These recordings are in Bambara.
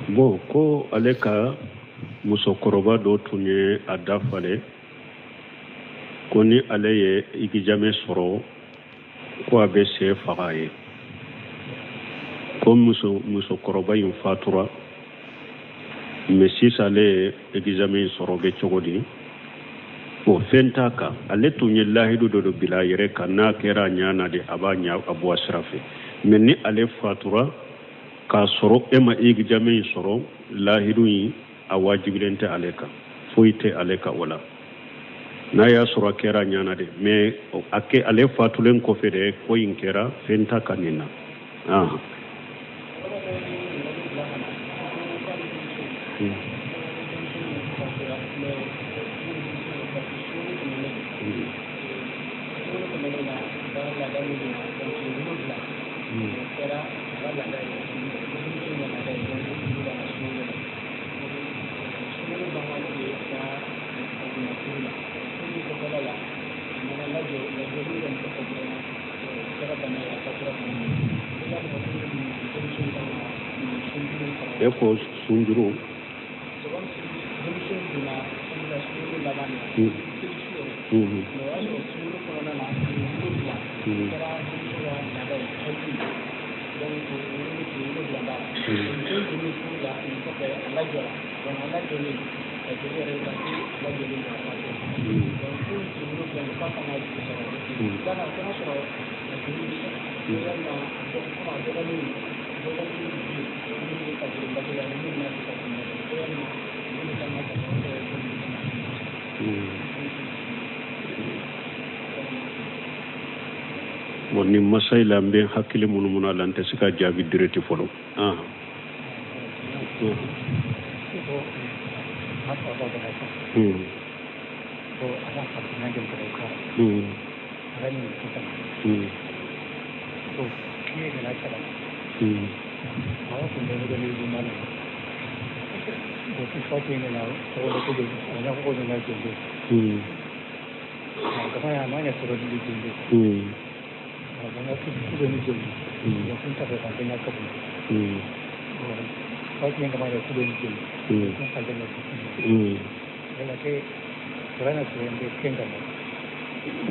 Bon, ko ale ka musokɔrɔba dɔ tun ye a da falen ko ni ale ye examen sɔrɔ, ko a bɛ sɛ faga a ye. Ko musokɔrɔba in fatura, mais sisan ale ye examen sɔrɔ, bɛ cogo di? O fɛn t'a kan. Ale tun ye lahidu dɔ bila a yɛrɛ kan, n'a kɛra a ɲa na de, a b'a ɲa a bɔ a sira fɛ. Mais ni ale fatura k'a sɔrɔ e ma examen in sɔrɔ, lahidu in a wajibilen tɛ ale kan, foyi tɛ ale kan o la. N'a y'a sɔrɔ a kɛra a ɲa na de, mais a kɛ ale fatulen kɔfɛ de ko in kɛra, fɛn t'a kan nin na. E ko sunjuru. Bon, nin masayila n bɛ hakili munumunu a la, n tɛ se ka jaabi direct fɔlɔ.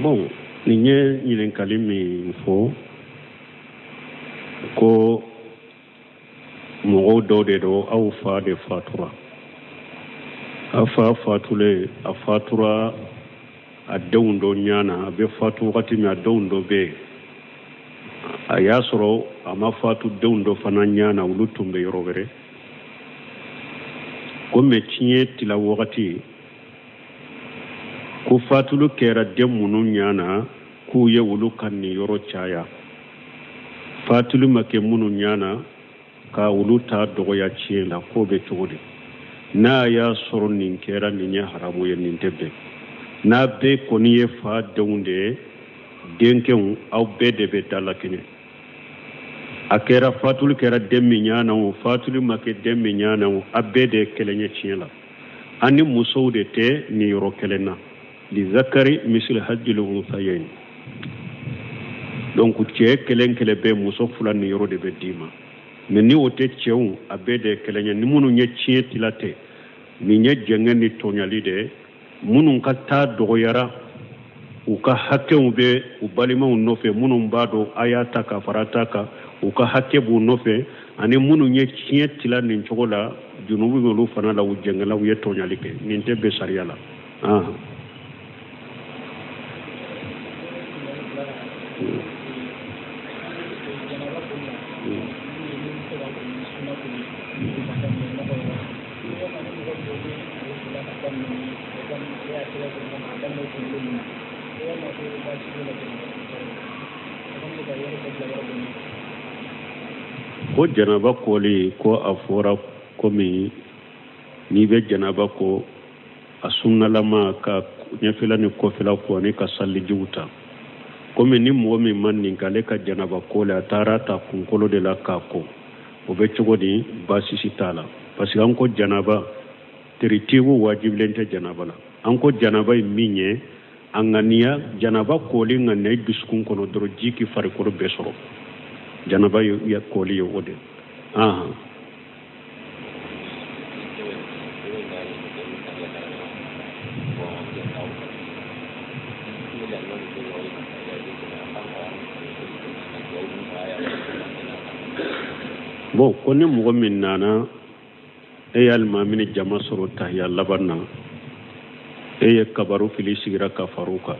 Bon, nin ye ɲininkali min fɔ ko mɔgɔw dɔw de don, aw fa de fatura, a fa fatulen, a fatura a denw dɔ ɲa na. A bɛ fatu wagati min, a denw dɔ bɛ yen. A y'a sɔrɔ a ma fatu denw dɔ fana ɲa na, olu tun bɛ yɔrɔ wɛrɛ. Ko mais tiɲɛ tila wagati, ko fatulu kɛra den minnu ɲa na, k'u ye olu ka niyɔrɔ caya, fatulu ma kɛ minnu ɲa na, ka olu ta dɔgɔya tiɲɛ la. K'o bɛ cogo di? N'a y'a sɔrɔ nin kɛra, nin ye haramu ye, nin tɛ bɛn. N'a bɛɛ kɔni ye fa denw de ye, denkɛw, aw bɛɛ de bɛ dalakɛɲɛ. A kɛra fatuli kɛra den min ɲa na o, fatuli ma kɛ den min ɲa na o, a bɛɛ de ye kelen ye tiɲɛ la. An ni musow de tɛ niyɔrɔ kelen na. Lizakari misili hajjil unsayayn. Donc cɛ kelen kelen bɛ, muso fila niyɔrɔ de bɛ d'i ma. Mais ni o tɛ, cɛw, a bɛɛ de ye kelen ye. Ni minnu ye tiɲɛ tila tɛ, nin ye jɛngɛ ni tɔɲali de ye. Minnu ka taa dɔgɔyara, u ka hakɛw bɛ u balimaw nɔfɛ. Minnu b'a dɔn a y'a ta ka fara ta kan, u ka hakɛ b'u nɔfɛ. Ani minnu ye tiɲɛ tila nin cogo la, junubu bɛ olu fana la, u jɛngɛla, u ye tɔɲali kɛ. Nin tɛ bɛn sariya la. Ko janaba koli, ko a fɔra komi n'i bɛ janaba ko, a sunnalama ka ɲɛfɛla ni kɔfɛla ko ani ka salijiw ta. Komi ni mɔgɔ min ma nin k'ale ka janaba ko la, a taara ta kunkolo de la k'a ko, o bɛ cogo di? Baasi si t'a la, parce que an ko janaba teritibu wajibilen tɛ janaba la. An ko janaba ye min ye, a ŋaniya, janaba koli ŋaniya i dusukun kɔnɔ dɔrɔn, ji k'i farikolo bɛɛ sɔrɔ, janaba ye koli ye o de. Bon, ko ni mɔgɔ min nana, e ye alimami ni jama sɔrɔ tahiya laban na, e ye kabaru fili, sigira ka far'u kan,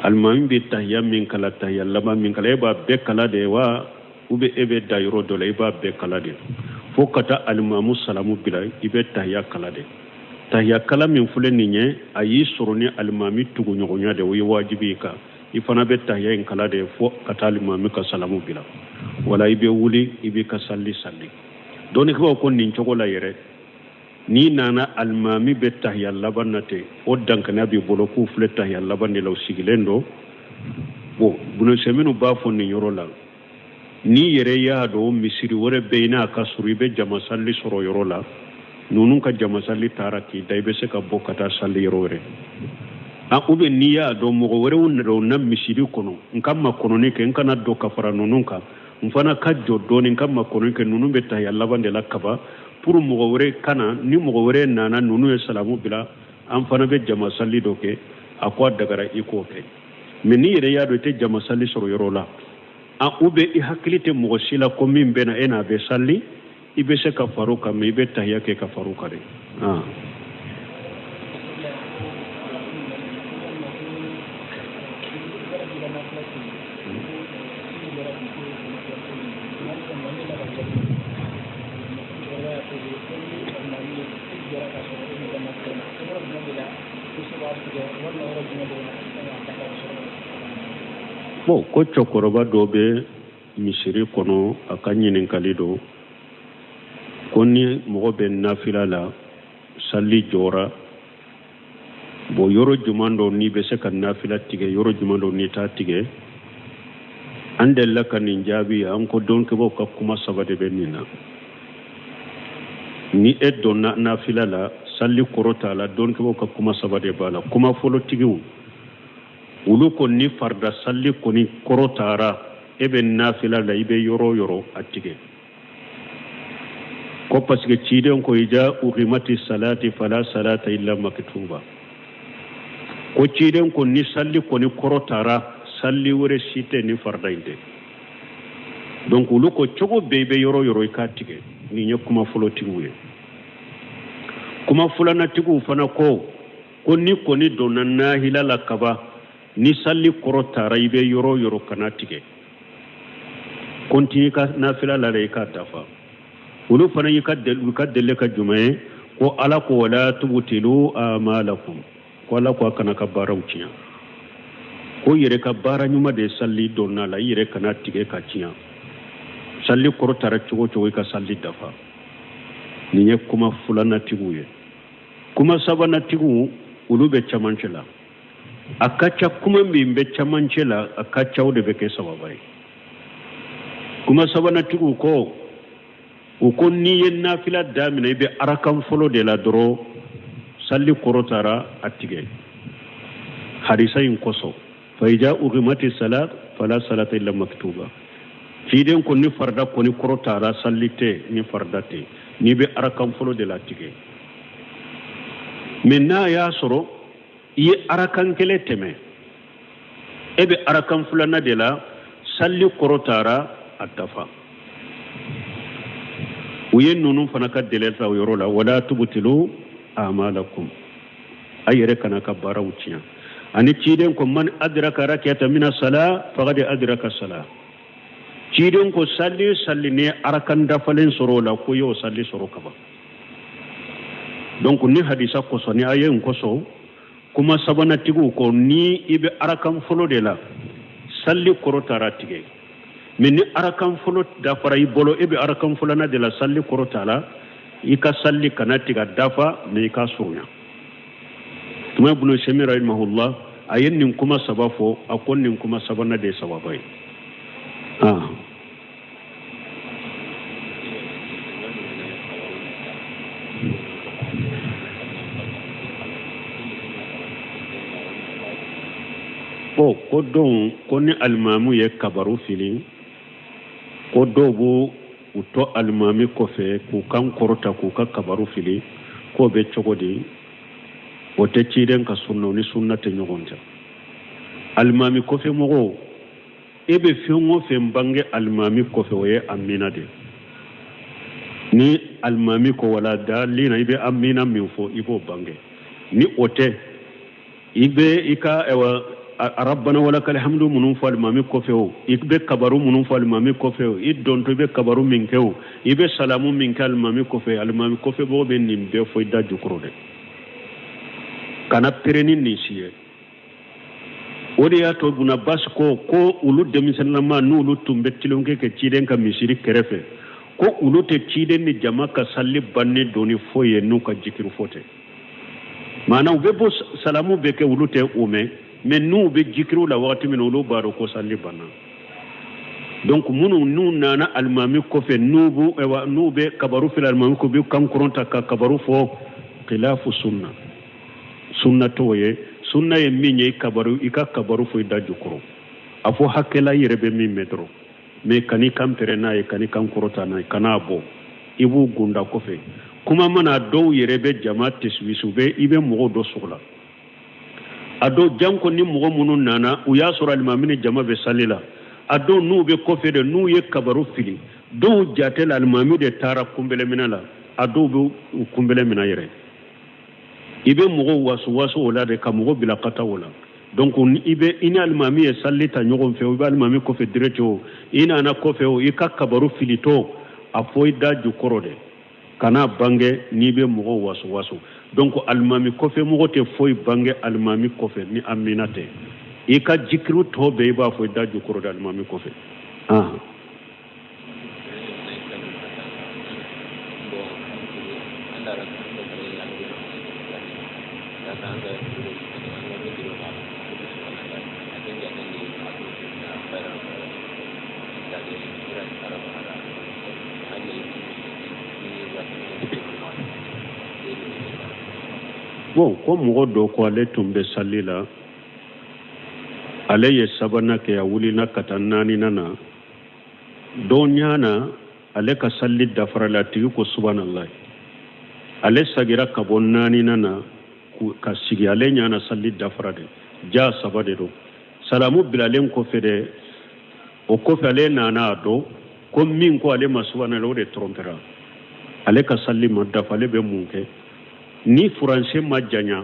alimami bɛ tahiya min kala, tahiya laban min kala, e b'a bɛɛ kala de wa, ou bien e bɛ da yɔrɔ dɔ la? I b'a bɛɛ kala de fo ka taa alimamu salamu bila. I bɛ tahiya kala de. Tahiya kala min filɛ nin ye, a y'i sɔrɔ ni alimami tuguɲɔgɔnya de, o ye wajibi i kan. I fana bɛ tahiya in kala de fo ka taa alimami ka salamu bila, wala i bɛ wuli, i b'i ka sali sali. Dɔnnikɛbaw ko nin cogo la yɛrɛ, n'i nana alimami bɛ tahiya laban na ten, o dankɛnɛ b'i bolo k'u filɛ tahiya laban de la, u sigilen don. Bon, Ibunu Usɛminu b'a fɔ nin yɔrɔ la, n'i yɛrɛ y'a dɔn misiri wɛrɛ bɛ yen n'a ka surun, i bɛ jama sali sɔrɔ yɔrɔ la, ninnu ka jama sali taara k'i da, i bɛ se ka bɔ ka taa sali yɔrɔ wɛrɛ. A ou bien n'i y'a dɔn mɔgɔ wɛrɛw nana na misiri kɔnɔ, n ka makɔnɔni kɛ, n kana don ka fara ninnu kan, n fana ka jɔ dɔɔni, n ka makɔnɔni kɛ, ninnu bɛ tahiya laban de la kaban, pour mɔgɔ wɛrɛ ka na. Ni mɔgɔ wɛrɛ nana, ninnu ye salamu bila, an fana bɛ jama sali dɔ kɛ. A ko a dagara i k'o kɛ. Mais n'i yɛrɛ y'a dɔn i tɛ jama sali sɔrɔ yɔrɔ la, a ou bien i hakili tɛ mɔgɔ si la ko min bɛ na e n'a bɛ sali, i bɛ se ka far'u kan, mais i bɛ tahiya kɛ ka far'u kan de. Bon, ko cɛkɔrɔba dɔ bɛ misiri kɔnɔ, a ka ɲininkali don ko ni mɔgɔ bɛ nafila la, sali jɔra, bon, yɔrɔ jumɛn dɔ n'i bɛ se ka nafila tigɛ, yɔrɔ jumɛn dɔ n'i t'a tigɛ? An delila ka nin jaabi. An ko dɔnkɛbaw ka kuma saba de bɛ nin na. Ni e donna nafila la, sali kɔrɔ t'a la, dɔnkɛbaw ka kuma saba de b'a la. Kuma fɔlɔtigiw, olu ko ni farida sali kɔni kɔrɔ taara, e bɛ nafila la, i bɛ yɔrɔ o yɔrɔ, a tigɛ, ko parce que ciden ko iza ukimati salati fala salata illa maktuba. Ko ciden ko ni sali kɔni kɔrɔ taara, sali wɛrɛ si tɛ ni farida in tɛ. Donc olu ko cogo bɛɛ, i bɛ yɔrɔ o yɔrɔ, i k'a tigɛ. Nin ye kuma fɔlɔtigiw ye. Kuma filanatigiw fana ko ni kɔni donna nahila la kaba, ni sali kɔrɔ taara, i bɛ yɔrɔ o yɔrɔ, kana tigɛ, continue ka nafila la, i k'a dafa. Olu fana y'i ka u ka deli ka jumɛn ye? Ko Ala ko wala tubtilu amalakum, ko Ala ko a kana ka baaraw tiɲɛ, ko yɛrɛ ka baara ɲuman de ye sali donna la, i yɛrɛ kana tigɛ ka tiɲɛ. Sali kɔrɔ taara cogo o cogo, i ka sali dafa. Nin ye kuma filanatigiw ye. Kuma sabanatigiw, olu bɛ camancɛ la. A ka ca, kuma min bɛ camancɛ la, a ka ca, o de bɛ kɛ sababa ye. Kuma sabanatigiw ko, u ko n'i ye nafila daminɛ, i bɛ arakan fɔlɔ de la dɔrɔn, sali kɔrɔ taara, a tigɛ, hadisa in kosɔn, fa iza ukimati salat fala salata illa maktuba. Ciden ko ni farida kɔni kɔrɔ taara, sali tɛ ni farida tɛ, n'i bɛ arakan fɔlɔ de la, tigɛ. Mais n'a y'a sɔrɔ i ye arakan kelen tɛmɛ, e bɛ arakan filanan de la, sali kɔrɔ taara, a dafa. U ye ninnu fana ka dɛlɛ ta o yɔrɔ la, wala tubtilu amalakum, a yɛrɛ kana ka baaraw tiɲɛ. Ani ciden ko man adraka rakiyata mina sala faqad adraka sala. Ciden ko sali sali ni arakan dafalen sɔrɔ o la, ko y'o sali sɔrɔ kaban. Donc ni hadisa kosɔn, ni aya in kosɔn, kuma sabanatigiw ko ni i bɛ arakan fɔlɔ de la, sali kɔrɔ taara, tigɛ. Mais ni arakan fɔlɔ dafara i bolo, e bɛ arakan filanan de la, sali kɔrɔ t'a i ka sali kana tigɛ, dafa, mais i ka surunya. Tuma Ibnu Usaymin rahimahullah, a ye nin kuma saba fɔ. A ko nin kuma sabanan de ye sababa ye. Ah. Bon, ko don ko ni alimamu ye kabaru fili, ko dɔw b'u u to alimami kɔfɛ k'u kan kɔrɔta k'u ka kabaru fili, k'o bɛ cogo di? O tɛ ciden ka sunna, ni sunna tɛ ɲɔgɔn cɛ. Alimami kɔfɛ mɔgɔw, e bɛ fɛn o fɛn bange alimami kɔfɛ, o ye amina de. Ni alimami ko wala dalina, i bɛ amina min fɔ, i b'o bange. Ni o tɛ, i bɛ i ka ɛwà rabbana walakal hamdu minnu fɔ alimami kɔfɛ, o i bɛ kabaru minnu fɔ alimami kɔfɛ, o i dɔntɔ i bɛ kabaru min kɛ, o i bɛ salamu min kɛ alimami kɔfɛ, alimami kɔfɛ mɔgɔ bɛ nin bɛɛ fɔ i da jukɔrɔ dɛ. Kana pere ni nin si ye. O de y'a to Ibn Abbas ko olu denmisɛnninlama, n'olu tun bɛ tulonkɛ kɛ ciden ka misiri kɛrɛfɛ, ko olu tɛ ciden ni jama ka sali bannen dɔn ni foyi ye n'u ka jikiri fɔ tɛ. Maana u bɛ bɔ, salamu bɛ kɛ, olu tɛ o mɛn, mais n'u bɛ jikiriw la wagati min na, olu b'a dɔn ko sali banna. Donc minnu n'u nana alimami kɔfɛ, n'u bɛ kabaru fili alimami kɔ, u bɛ kan kɔrɔta ka kabaru fɔ, khilafu sunna. Sunna t'o ye. Sunna ye min ye, kabaru, i ka kabaru fɔ i da jukɔrɔ, a fɔ hakɛla i yɛrɛ bɛ min mɛn dɔrɔn, mais kan'i kan pɛrɛn n'a ye, kan'i kan kɔrɔta n'a ye, kan'a bɔ. I b'u gunda kɔfɛ kuma mana, dɔw yɛrɛ bɛ jama tɛsiwisi, u bɛ i bɛ mɔgɔw dɔ sugu la. A dɔw janko ni mɔgɔ minnu nana, u y'a sɔrɔ alimami ni jama bɛ sali la, a dɔw n'u bɛ kɔfɛ de, n'u ye kabaru fili, dɔw jate la alimami de taara kunbɛlɛminɛ la, a dɔw bɛ u kunbɛlɛ minɛ yɛrɛ. I bɛ mɔgɔw wasu wasu o la de, ka mɔgɔ bila ka taa o la. Donc i bɛ i ni alimami ye sali ta ɲɔgɔn fɛ, i bɛ alimami kɔfɛ direct, o i nana kɔfɛ, o i ka kabaru filitɔ, a fɔ i da jukɔrɔ de, kana bange n'i bɛ mɔgɔw wasu wasu. Donc alimami kɔfɛ mɔgɔ tɛ foyi bange alimami kɔfɛ ni amina tɛ. I ka jikiru tɔ bɛɛ, i b'a fɔ i da jukɔrɔ de alimami kɔfɛ. Ah. Bon, ko mɔgɔ dɔ ko ale tun bɛ sali la, ale ye sabanan kɛ, a wulila ka taa naaninan na, dɔ ɲana ale ka sali dafara la, a tigi ko subhanallah. Ale sagira ka bɔ naaninan na ka sigi, ale ɲana sali dafara de, ja saba de don. Salamu bilalen kɔfɛ de, o kɔfɛ ale nana a dɔn ko min ko ale ma subhanallah, o de tɔrɔmpera, ale ka sali ma dafa. Ale bɛ mun kɛ? Ni furancɛ ma janya,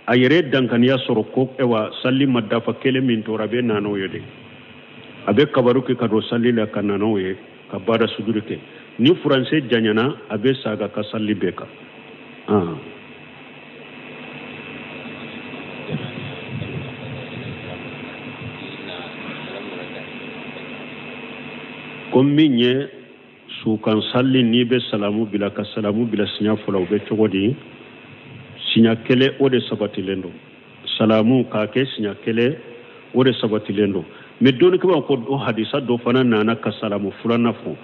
a yɛrɛ dankaniya sɔrɔ ko ɛwa sali ma dafa, kelen min tora, a bɛ na n'o ye de. A bɛ kabaru kɛ ka don sali la ka na n'o ye, ka baara sujuru kɛ. Ni furancɛ janyana, a bɛ saga ka sali bɛɛ kan. Ko min ye sukan sali, n'i bɛ salamu bila, ka salamu bila siɲɛ fɔlɔ, o bɛ cogo di? Siɲɛ kelen, o de sabatilen don. Salamu k'a kɛ siɲɛ kelen, o de sabatilen don. Mais dɔnnikɛbaaw ko o hadisa dɔ fana nana ka salamu filanan fɔ.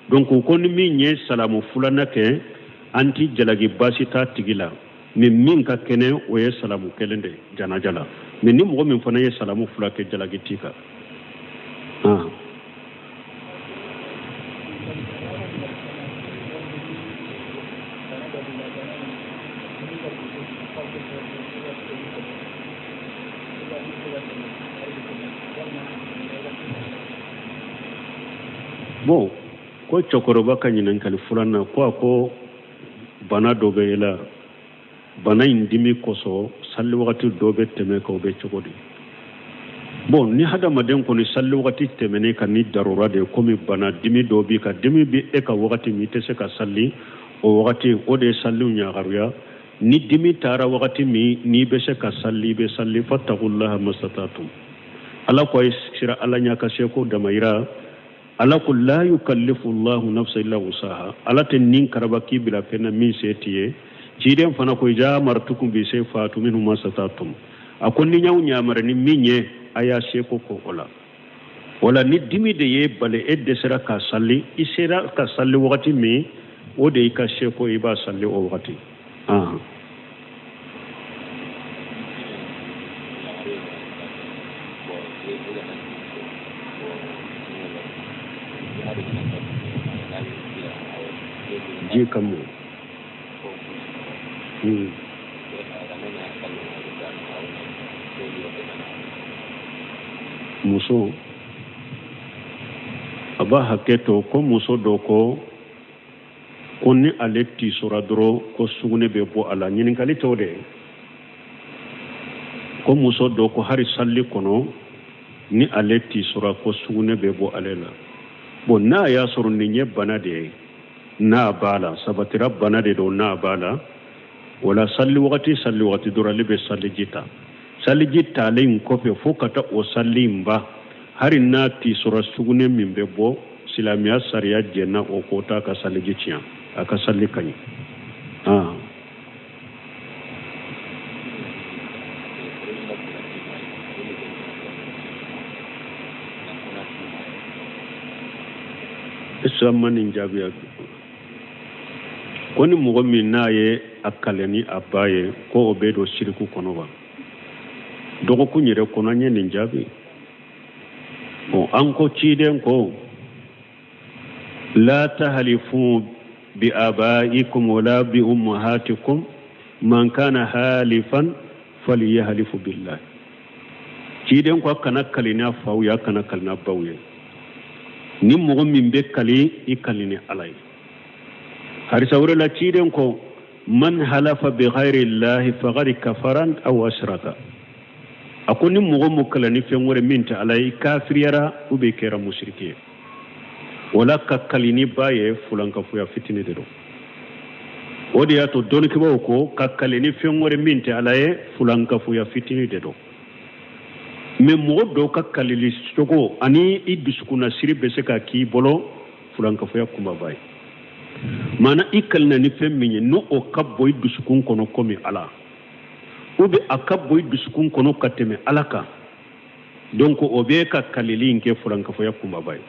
Donc ko ni min ye salamu filanan kɛ, an ti jalaki, baasi t'a tigi la. Mais min ka kɛnɛ, o ye salamu kelen de janaja la. Mais ni mɔgɔ min fana ye salamu fila kɛ, jalaki t'i kan. Ah. Bon, ko cɛkɔrɔba ka ɲininkali filanan ko, a ko bana dɔ bɛ e la, bana in dimi kosɔn sali wagati dɔ bɛ tɛmɛ kan, o bɛ cogo di? Bon, ni hadamaden kɔni sali wagati tɛmɛnen kan ni darura de ye, komi bana dimi dɔ b'i kan, dimi bɛ e ka wagati min i tɛ se ka sali o wagati, o de ye saliw ɲagaruya. Ni dimi taara wagati min n'i bɛ se ka sali, i bɛ sali. Fattakullaha masatatum, Ala ko a ye siran Ala ɲɛ ka seko damayira. Ala ko la yukallifu llahu nafsa illa wusaha, Ala tɛ nin karaba k'i bila fɛn na min se t'i ye. Ciden fana ko iza amartukum bi shay fatu minhu masatatum, a ko ni y'aw ɲamara ni min ye, a y'a seko ko o la. Wala ni dimi de ye bali, e dɛsɛra ka sali, i sera ka sali wagati min, o de y'i ka seko, i b'a sali o wagati. Ah. Ji ka mun. Muso a b'a hakɛ to ko muso dɔ ko Ko ni ale tisora dɔrɔn ko sugunɛ bɛ bɔ a la. Ɲininkali t'o de ye. Ko muso dɔ ko hari sali kɔnɔ ni ale tisora ko sugunɛ bɛ bɔ ale la. Bon, n'a y'a sɔrɔ nin ye bana de ye, n'a b'a la, sabatira bana de don, n'a b'a la, wala sali wagati sali wagati dɔrɔn ale bɛ saliji ta. Saliji talen kɔfɛ fo ka taa o sali in ban, hari n'a tisora sugunɛ min bɛ bɔ, silamɛya sariya jɛnna o ko t'a ka saliji tiɲɛ, a ka sali ka ɲi. Ah. Islam ma nin jaabi ko ni mɔgɔ min n'a ye a kale ni a ba ye ko o bɛ don siriku kɔnɔ wa? Dɔgɔkun yɛrɛ kɔnɔ an ye nin jaabi. Bon, an ko ciden ko la tahalifu bi abaikum wala bi ummahatikum, man kana halifan falyahlifu billah. Ciden ko a kana kali n'a faw ye, a kana kali n'a baw ye. Ni mɔgɔ min bɛ kali, i kali ni Ala ye. Hadisa wɛrɛ la, ciden ko man halafa bi ghayri llahi faqad kafara aw ashraka. A ko ni mɔgɔ mun kala ni fɛn wɛrɛ min tɛ Ala ye, i kafiriyara ou bien kɛra musiriki ye. Wala ka kali ni ba ye, fulankafoya fitini de don. O de y'a to dɔnnikɛbaaw ko ka kali ni fɛn wɛrɛ min tɛ Ala ye, fulankafoya fitini de don. Mais mɔgɔ dɔw ka kalili cogo ani i dusukunnasiri bɛ se ka k'i bolo fulankafoya kunbaba ye. Maana i kalina ni fɛn min ye, n'o o ka bon i dusukun kɔnɔ komi Ala, ou bien a ka bon i dusukun kɔnɔ ka tɛmɛ Ala kan, donc o bɛ ka kalili in kɛ fulankafoya kunbaba ye.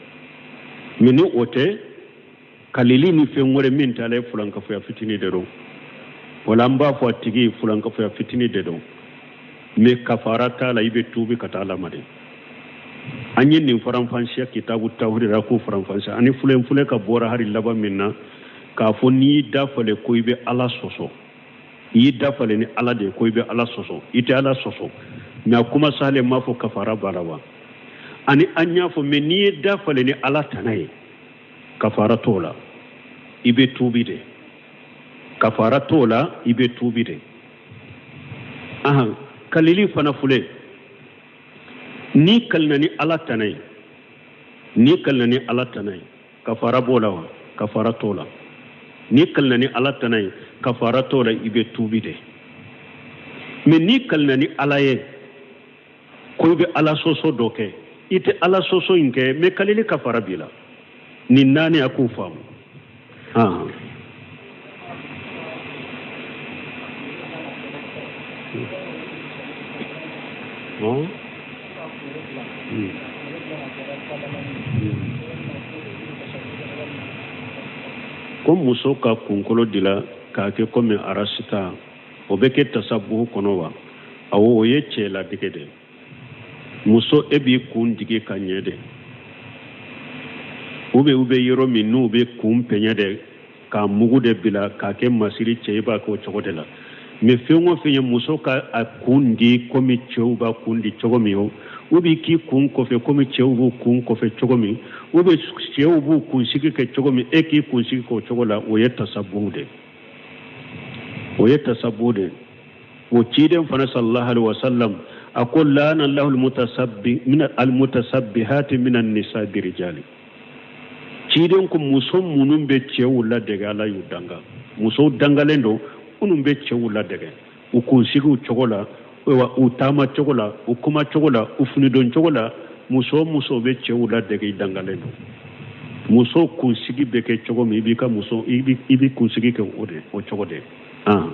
Mais ni o tɛ, kalili ni fɛn wɛrɛ min tɛ Ala ye, fulankafoya fitini de don. Wala an b'a fɔ a tigi fulankafoya fitini de don, mais kafara t'a la, i bɛ tuubi ka taa Ala ma de. An ye nin faranfansiya kitabu tawhid la k'o faranfansiya ani fulen fulen ka bɔra hari laban min na k'a fɔ n'i y'i da falen ko i bɛ Ala sɔsɔ, i y'i da falen ni Ala de ye ko i bɛ Ala sɔsɔ, i tɛ Ala sɔsɔ. Mais a kuma salen m'a fɔ kafara b'a la wa? Ani an y'a fɔ, mais n'i ye da falen ni Ala tana ye, kafara t'o la, i bɛ tuubi de. Kafara t'o la, i bɛ tuubi de. Ahan, kalili fana filɛ, n'i kalina ni Ala tana ye, n'i kalina ni Ala tana ye, kafara b'o la wa? Kafara t'o la. N'i kalina ni Ala tana ye, kafara t'o la, i bɛ tuubi de. Mais n'i kalina ni Ala ye ko i bɛ Ala sɔsɔ dɔ kɛ, i tɛ Ala sɔsɔ in kɛ, mais kalili kafara b'i la. Nin naani, a k'u faamu. Ah. Oh. Ko muso ka kunkolo dila k'a kɛ komi arasita, o bɛ kɛ tasabuhu kɔnɔ wa? Awɔ, o ye cɛ ladege de. Muso, e b'i kun digi ka ɲɛ de, ou bien u bɛ yɔrɔ min n'u bɛ kun pɛɲɛ de k'a mugu de bila k'a kɛ masiri cɛ, i b'a kɛ o cogo de la. Mais fɛn o fɛn ye muso ka a kun di komi cɛw b'a kun di cogo min, o ou bien k'i kun kɔfɛ komi cɛw b'u kun kɔfɛ cogo min, ou bien cɛw b'u kunsigi kɛ cogo min, e k'i kunsigi k'o cogo la, o ye tasabuhu de, o ye tasabuhu de. O ciden fana sallallahu alaihi wasallam a ko lana Allahu almutasabbi min almutasabbihati min an-nisa birijali. Ciden ko muso minnu bɛ cɛw ladege, Ala y'u danga. Musow dangalen don minnu bɛ cɛw ladege u kunsigiw cogo la, wa u taama cogo la, u kuma cogo la, u finidon cogo la. Muso o muso bɛ cɛw ladege, i dangalen don. Muso kunsigi bɛ kɛ cogo min, i b'i ka muso i b'i kunsigi kɛ o de o cogo de. Ah.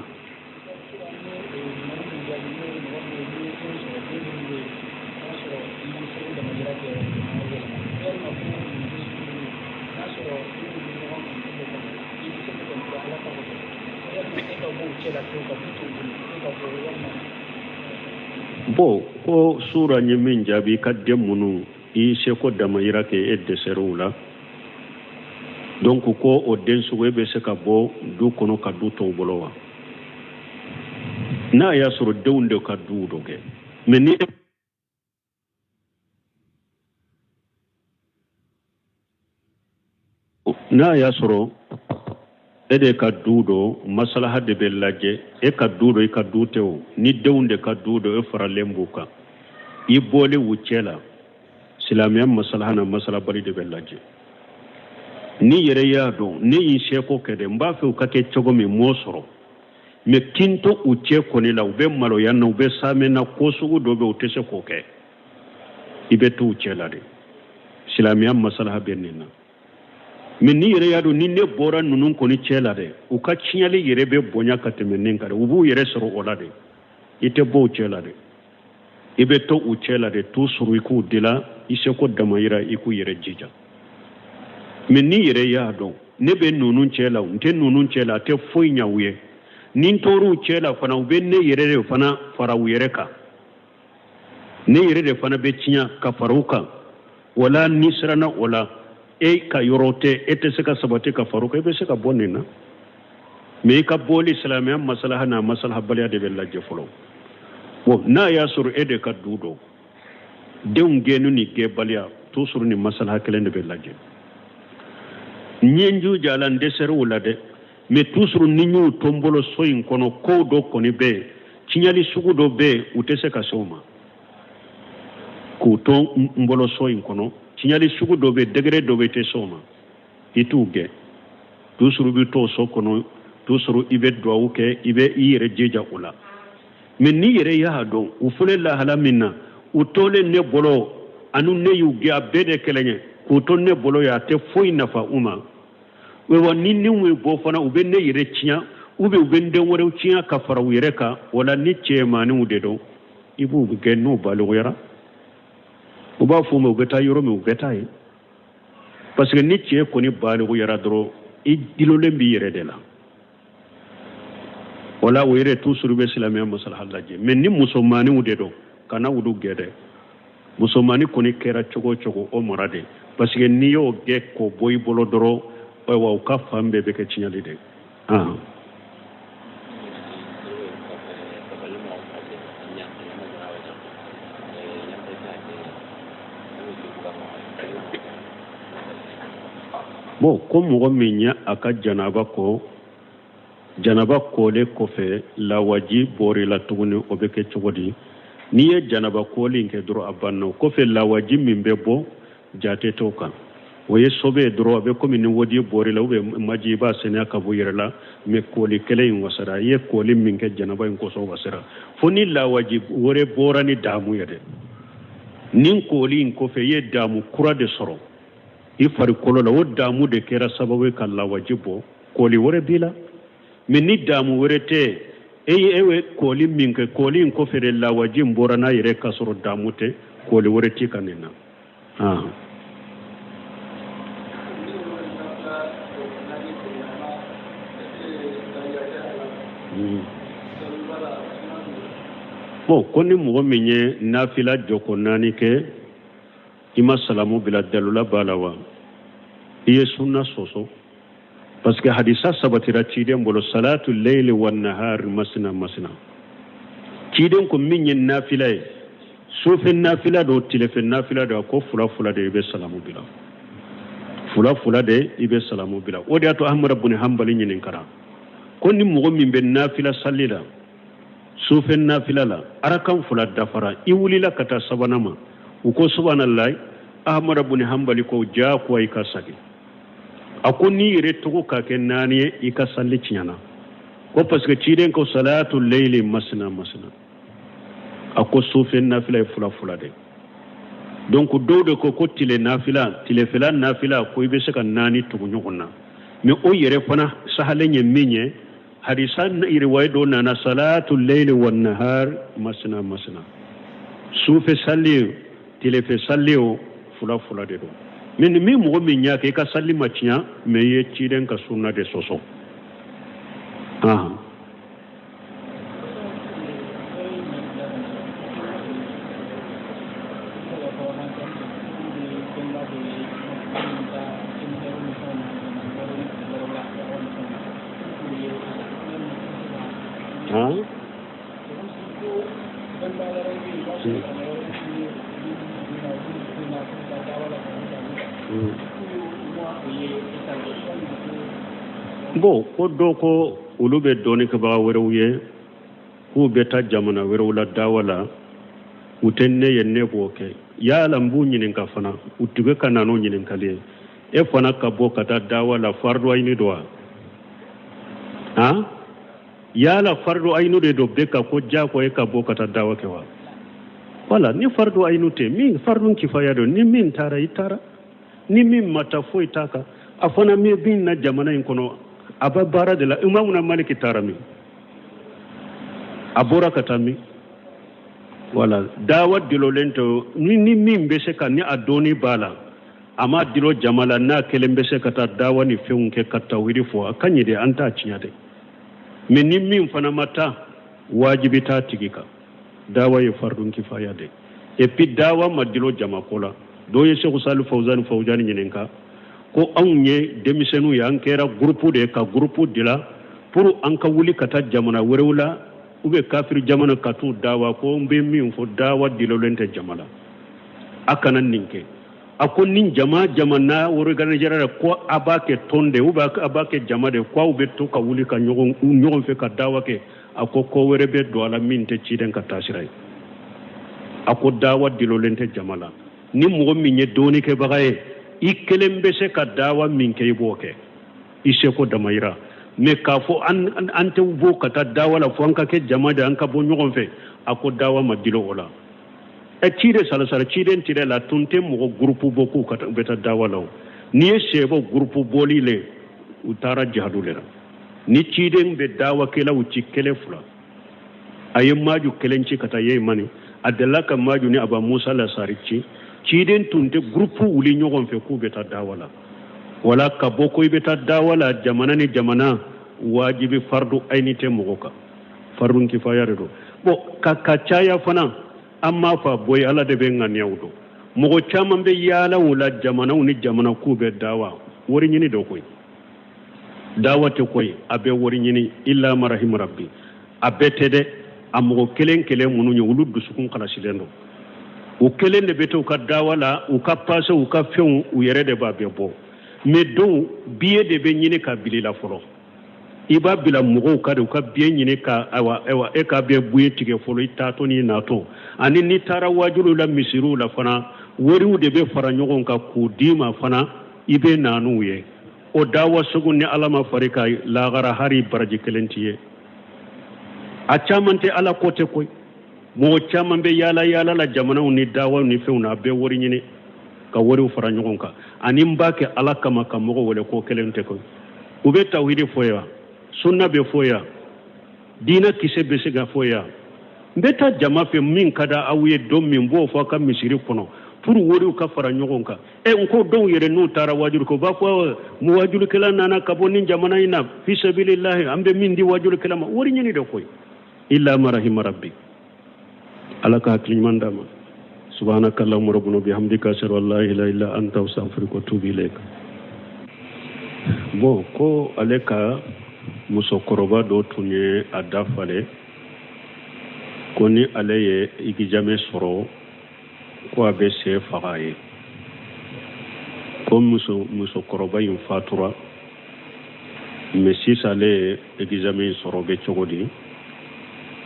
Bon, ko sura ye min jaabi, i ka den minnu i seko damayira kɛ, e dɛsɛr'u la, donc ko o den sugu e bɛ se ka bɔ du kɔnɔ ka du tɔw bolo wa? N'a y'a sɔrɔ denw de ka duw dɔ kɛ, mais ni n'a y'a sɔrɔ E de ka du don, masalaha de bɛ lajɛ. E ka du don, i ka du tɛ o. Ni denw de ka du don, e faralen b'u kan. I bɔlen u cɛ la, silamɛya masalaha na masalabali de bɛ lajɛ. N'i yɛrɛ y'a dɔn ne y'i seko kɛ dɛ, n b'a fɛ u ka kɛ cogo min, m'o sɔrɔ, mais k'i n to u cɛ kɔni la, u bɛ maloya na, u bɛ saamɛ na, ko sugu dɔ bɛ u tɛ se k'o kɛ, i bɛ to u cɛ la de. Silamɛya masalaha bɛ nin na. Mais n'i yɛrɛ y'a dɔn ni ne bɔra ninnu kɔni cɛ la dɛ, u ka tiɲɛli yɛrɛ bɛ bonya ka tɛmɛ ne kan dɛ, u b'u yɛrɛ sɔrɔ o la dɛ, i tɛ bɔ u cɛ la dɛ, i bɛ to u cɛ la de, t'u sɔrɔ i k'u dila, i seko damayira, i k'u yɛrɛ jija. Mais n'i yɛrɛ y'a dɔn ne bɛ ninnu cɛ la, n tɛ ninnu cɛ la, a tɛ foyi ɲɛ u ye, ni n tor'u cɛ la fana, u bɛ ne yɛrɛ de fana fara u yɛrɛ kan, ne yɛrɛ de fana bɛ tiɲɛ ka fara u kan. Wala n'i siranna o la, e ka yɔrɔ tɛ, e tɛ se ka sabati ka fara u kan, i bɛ se ka bɔ nin na. Mais i ka bɔli, silamɛya masalaha n'a masalahabaliya de bɛ lajɛ fɔlɔ. Bon, n'a y'a sɔrɔ e de ka du don, denw gɛnni ni gɛnbaliya t'u sɔrɔ, ni masalaha kelen de bɛ lajɛ. N ye n jija la, n dɛsɛra o la dɛ, mais toujours ni n y'u to n bolo so in kɔnɔ, kow dɔ kɔni bɛ yen, tiɲɛli sugu dɔ bɛ yen, u tɛ se ka se o ma. K'u to n bolo so in kɔnɔ, tiɲɛli sugu dɔ bɛ yen, degré dɔ bɛ yen, i tɛ se o ma, i t'u gɛn. Toujours bɛ to so kɔnɔ, toujours i bɛ duwawu kɛ, i bɛ i yɛrɛ jija o la. Mais n'i yɛrɛ y'a dɔn u filɛ lahala min na, u tolen ne bolo ani ne y'u gɛn, a bɛɛ de kelen ye, k'u to ne bolo yan, a tɛ foyi nafa u ma. Wa ni ni bɛ bɔ fana, u bɛ ne yɛrɛ tiɲɛ, ou bien u bɛ n den wɛrɛw tiɲɛ ka fara u yɛrɛ kan. O la ni cɛmanninw de don, i b'u gɛn n'u baliguyara. U b'a fɔ u ma, u bɛ taa yɔrɔ min, u bɛ taa yen. Parce que ni cɛ kɔni baliguyara dɔrɔn, i dulonnen b'i yɛrɛ de la. O la o yɛrɛ toujours bɛ silamɛya masalaha lajɛ. Mais ni musomanninw de don, kana olu gɛn dɛ. Musomannin kɔni kɛra cogo o cogo, o mara de. Parce que n'i y'o gɛn k'o bɔ i bolo dɔrɔn, ayiwa, u ka fan bɛɛ bɛ kɛ tiɲɛli de. Bon, ko mɔgɔ min ye a ka janaba ko, janaba kolen kɔfɛ lawaji bɔr'i la tuguni, o bɛ kɛ cogo di? N'i ye janaba koli in kɛ dɔrɔn, a banna. O kɔfɛ lawaji min bɛ bɔ, jate t'o kan, o ye sobe ye dɔrɔn. A bɛ komi ni wodi bɔr'i la, ou bien maji, i b'a seniya ka bɔ yɛrɛ la. Mais koli kelen in wasara. I ye koli min kɛ janaba in kosɔn, wasara, fo ni lawaji wɛrɛ bɔra ni damu ye dɛ. Ni koli in kɔfɛ i ye damu kura de sɔrɔ i farikolo la, o damu de kɛra sababu ye ka lawaji bɔ, koli wɛrɛ b'i la. Mais ni damu wɛrɛ tɛ, e ye e ye koli min kɛ, koli in kɔfɛ de lawaji in bɔra n'a yɛrɛ ka sɔrɔ damu tɛ, koli wɛrɛ t'i kan nin na. Bon, ko ni mɔgɔ min ye nafila jɔko naani kɛ, i ma salamu bila, dalula b'a la wa? I ye sunna sɔsɔ, parce que hadisa sabatira ciden bolo, salatu leyli wa nahar masina masina. Ciden ko min ye nafila ye, sufɛ nafila don, tilefɛ nafila don, a ko fila fila de i bɛ salamu bila, fila fila de i bɛ salamu bila. O de y'a to Ahmad bun Hanbali ɲininkara ko ni mɔgɔ min bɛ nafila sali la, sufɛ nafila la, arakan fila dafara, i wulila ka taa sabanan ma, u ko subhanallah. Ahmad bun Hanbali ko diyagoya i ka segin. A ko n'i yɛrɛ tugu ka kɛ naani ye, i ka sali tiɲɛna. Ko parce que ciden ko salatu leyli masina masina, a ko sufɛ nafila ye fila fila de. Donc dɔw de ko ko tile nafila, tilefɛla nafila, ko i bɛ se ka naani tugu ɲɔgɔn na. Mais o yɛrɛ fana sahalen ye min ye, hadisa riwaya dɔ nana salatu leyli wa nahar masina masina, sufɛ sali, tilefɛ sali, o fila fila de don. Mais ni min mɔgɔ min y'a kɛ, i ka sali ma tiɲɛ, mais i ye ciden ka sunna de sɔsɔ. Bon, ko dɔ ko olu bɛ dɔnnikɛbaga wɛrɛw ye k'u bɛ taa jamana wɛrɛw la dawa la, u tɛ ne ye ne b'o kɛ. Yala n b'u ɲininka fana, u tun bɛ ka na n'o ɲininkali ye, e fana ka bɔ ka taa dawa la fardu ayini don wa? Han, yala fardu ayinu de don bɛɛ kan ko diyagoya e ka bɔ ka taa dawa kɛ wa? Wala ni fardu ayinu tɛ, min fardu kifaya don, ni min taara i taara, ni min ma taa foyi t'a kan. A fana min bin na jamana in kɔnɔ, a bɛ baara de la. Imamuna Maliki taara min? A bɔra ka taa min? Wala dawa dilolen tɛ. Ni min bɛ se ka, ni a dɔnni b'a la, a ma dilo jama la, n'a kelen bɛ se ka taa dawa ni fɛnw kɛ ka tawhidi fɔ, a ka ɲi de, an t'a tiɲɛ dɛ. Mais ni min fana ma taa, wajibi t'a tigi kan. Dawa ye fardun kifaya de. Et puis dawa ma dilo jama ko la. Dɔw ye Seku Sali Fawzani Fawzani ɲininka ko anw ye denmisɛnninw ye, an kɛra groupe de ye ka groupe dila pour an ka wuli ka taa jamana wɛrɛw la ou bien kafiri jamana ka t'u dawa. Ko n bɛ min fɔ, dawa dilolen tɛ jama la, a kana nin kɛ. A ko ni jama jama n'a organisera ko a b'a kɛ tɔn de ou bien a b'a kɛ jama de, ko aw bɛ to ka wuli ka ɲɔgɔn fɛ ka dawa kɛ, a ko ko wɛrɛ bɛ don a la min tɛ ciden ka taasira ye. A ko dawa dilolen tɛ jama la. Ni mɔgɔ min ye dɔnnikɛbaga ye, i kelen bɛ se ka dawa min kɛ, i b'o kɛ i seko damayira. Mais k'a fɔ an tɛ bɔ ka taa dawa la fo an ka kɛ jama de, an ka bɔ ɲɔgɔn fɛ, a ko dawa ma dilo o la. Ɛ ciden salasala, ciden tile la tun tɛ mɔgɔ gurupu bɔ k'u ka bɛ taa dawa la. O n'i ye sɛbɔ gurupu bɔli le, u taara jihadu le la. Ni ciden bɛ dawakɛlaw ci kelen fila, a ye maju kelen ci ka taa Yemani, a delila ka maju ni Aba Musa Lasari ci. Ciden tun tɛ gurupu wuli ɲɔgɔn fɛ k'u bɛ taa dawa la. Wala ka bɔ ko i bɛ taa dawa la jamana ni jamana, wajibi fardu ayini tɛ mɔgɔ kan, fardu kifaya de don. Bon, ka caya fana, an m'a fɔ a bɔ ye, Ala de bɛ ŋaniyaw dɔn. Mɔgɔ caman bɛ yaala o la jamanaw ni jamana k'u bɛ dawa wari ɲini dɔ koyi. Dawa tɛ koyi, a bɛ wari ɲini, illa ma rahima rabbi. A bɛɛ tɛ dɛ, a mɔgɔ kelen kelen minnu ye, olu dusukun kalasilen don, u kelen de bɛ to u ka dawa la, u ka pase, u ka fɛnw, u yɛrɛ de b'a bɛɛ bɔ. Mais dɔw biye de bɛ ɲini ka bila i la fɔlɔ, i b'a bila mɔgɔw ka de u ka biye ɲini ka, ayiwa ayiwa, e ka bɛ buye tigɛ fɔlɔ, i taatɔ n'i natɔ. Ani n'i taara wajuliw la, misiriw la fana, wariw de bɛ fara ɲɔgɔn kan k'u d'i ma fana, i bɛ na n'u ye. O dawa sugu, ni Ala ma fari ka lagara, hari baraji kelen t'i ye. A caman tɛ Ala ko tɛ koyi. Mɔgɔ caman bɛ yaala yaala la jamanaw ni dawaw ni fɛnw na, a bɛɛ wari ɲini ka wariw fara ɲɔgɔn kan. Ani n b'a kɛ Ala kama ka mɔgɔ wele, ko kelen tɛ koyi. U bɛ tawhidi fɔ yan, sunna bɛ fɔ yan, diinɛ kisɛ bɛ se ka fɔ yan. N bɛ taa jama fɛ min ka di aw ye don min, n b'o fɔ aw ka misiri kɔnɔ pour wariw ka fara ɲɔgɔn kan. Ɛ n ko dɔw yɛrɛ n'u taara wajulu kɛ, u b'a fɔ mu wajulikɛla nana ka bɔ nin jamana in na fi sabilillahi, an bɛ min di wajulikɛla ma, wari ɲini de koyi. Illa ma rahima rabbi. Ala ka hakili ɲuman d'a ma. Subhanaka allahumma rabbana bihamdika, ashhadu an la ilaha illa anta, astaghfiruka wa atubu ilayk. Bon, ko ale ka musokɔrɔba dɔ tun ye a da falen ko ni ale ye examen sɔrɔ, ko a bɛ sɛ faga a ye. Ko musokɔrɔba in fatura, mais sisan ale ye examen sɔrɔ, bɛ cogo di?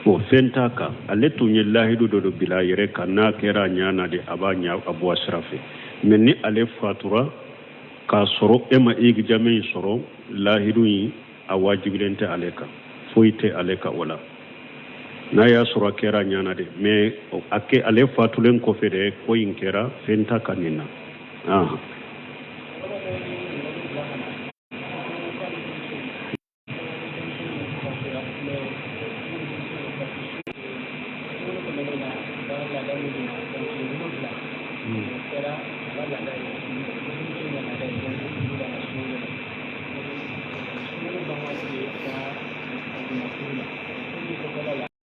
O fɛn t'a kan. Ale tun ye lahidu dɔ bila a yɛrɛ kan, n'a kɛra a ɲa na de, a b'a ɲa a bɔ a sira fɛ. Mais ni ale fatura k'a sɔrɔ e ma examen in sɔrɔ, lahidu in a wajibilen tɛ ale kan, foyi tɛ ale kan o la. N'a y'a sɔrɔ a kɛra a ɲana de, mais a kɛ ale fatulen kɔfɛ de ko in kɛra, fɛn t'a kan nin na.